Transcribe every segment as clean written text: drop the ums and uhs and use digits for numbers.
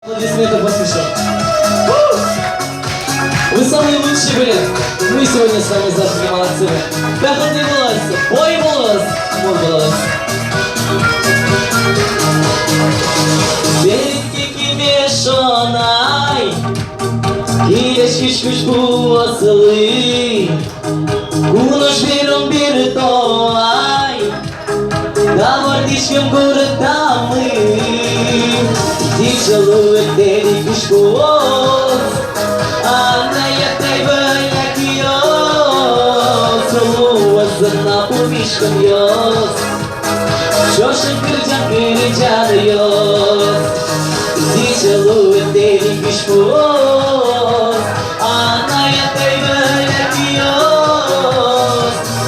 Аплодисменты послушал. Вы самые лучшие были. Мы сегодня с вами зажгли, молодцы вы. Бәхетле булыгыз, бай булыгыз, мул булыгыз. Бетке Килеш кич күч Куныш берім бері тоай Давар дишкем гуртамы Дичалу этери кушкуоз Ана ятай балакиоз Луазына пумишкан йоз Шошын кырджан кырджан йоз Дичалу этери кушкуоз Ана ятай балакиоз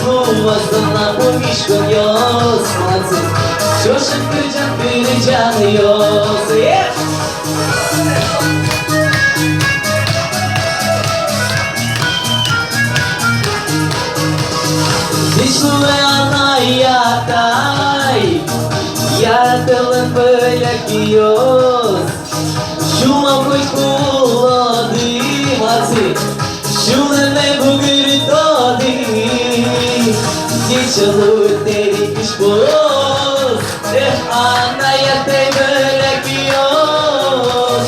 Луазына пумишкан йоз Молодцы! Шошын кырджан кырджан йоз Эх! Ай Ятылын бөләкиоз Шума көч куллады. Молодцы! Шуны бүгір тоды Дичалу тери кишпоз Эх, ана ятай бөләкиоз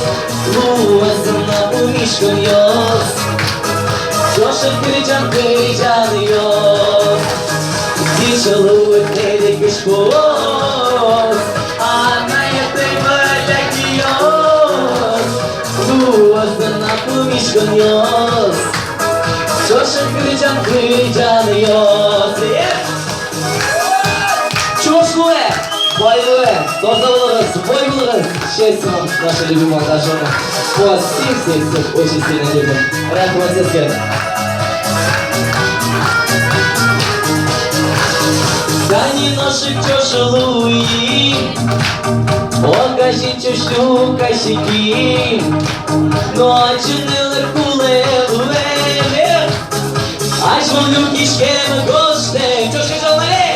Луазына умишкан йоз Шошын кырджан кырджан йоз Дичалу тери кишпоз Ана ятай бөләкиоз Луазына умишкан йоз Шошын кырджан кырджан йоз Эх! Чошлуэ! Байлуэ! Таза булыгыз, бай булыгыз! Счастья вам, наши любимые молодожены! Вас всех, всех, всех очень сильно любим. Рәхмәт сезгә! Дани наши чошелуи, Окажи чошлю кашики, Ночынылыр кулелуэ, Аж волю кишкем гоште, Чошка жалмале!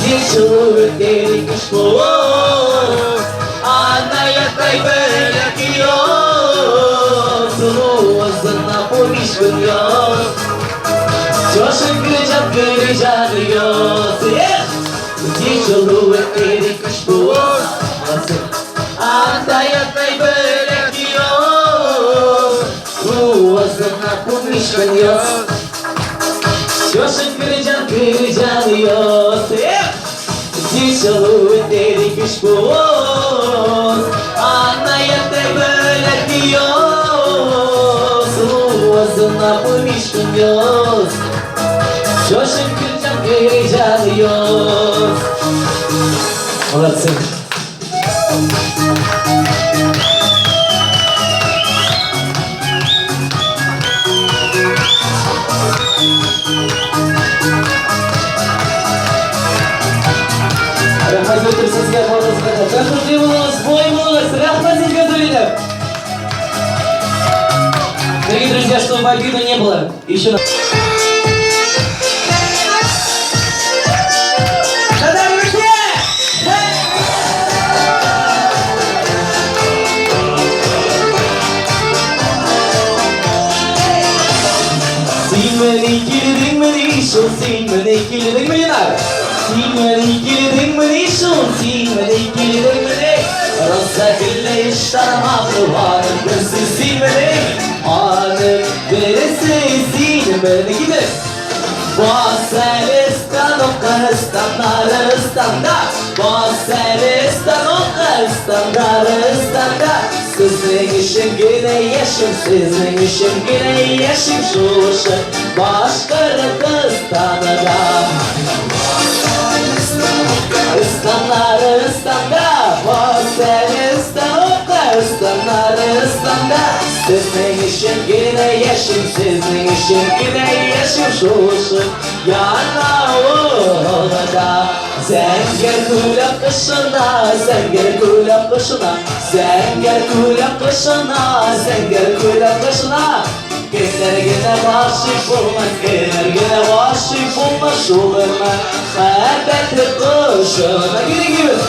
Дичалу тери кишпоз, Ана ятай бөләкиоз, Луазына помишкан йоз, Чошын кырджан кырджан йоз, Эх! Дичалу тери кишпоз, Молодцы! Ана ятай бөләкиоз, Луазына помишкан йоз, Чошын кырджан кырджан йоз, Эх! Дичалу тери кишпоз, Ана ятай бөләкиоз, Луазына помишкан йоз, Чошын кырджан кырджан йоз. Молодцы! Рәхмәт бөтен сезгә, барыгызга да. Бәхетле булыгыз, бай булыгыз. Рәхмәт сезгә, Зулида. Дорогие друзья, чтобы обиды не было, еще на... Да-да, руки! Син мине килдеңмени шул, син мине килдеңмени нар? Син мине килдеңмени шул, син мине килдеңмени? Роза гөлле ыштанымы аның берсе син мине, аның берсе син мине киде. Бас әле станок станнар Бас әле станок станнар Сезнең өчен генә яшим, сезнең өчен генә яшим шушы Башкортостанда. Ыстаннар ыстанда, бас әле станок станнар ыстанда Сезнең өчен генә яшим, сезнең өчен генә яшим шушы Янаулда. Зәңгәр күл акышына, зәңгәр күл акышына, зәңгәр күл акышына, зәңгәр күл акышына. Кемнәр генә гашыйк булмас, кемнәр генә гашыйк булмас шул мәхәббәт кошына. Килегез!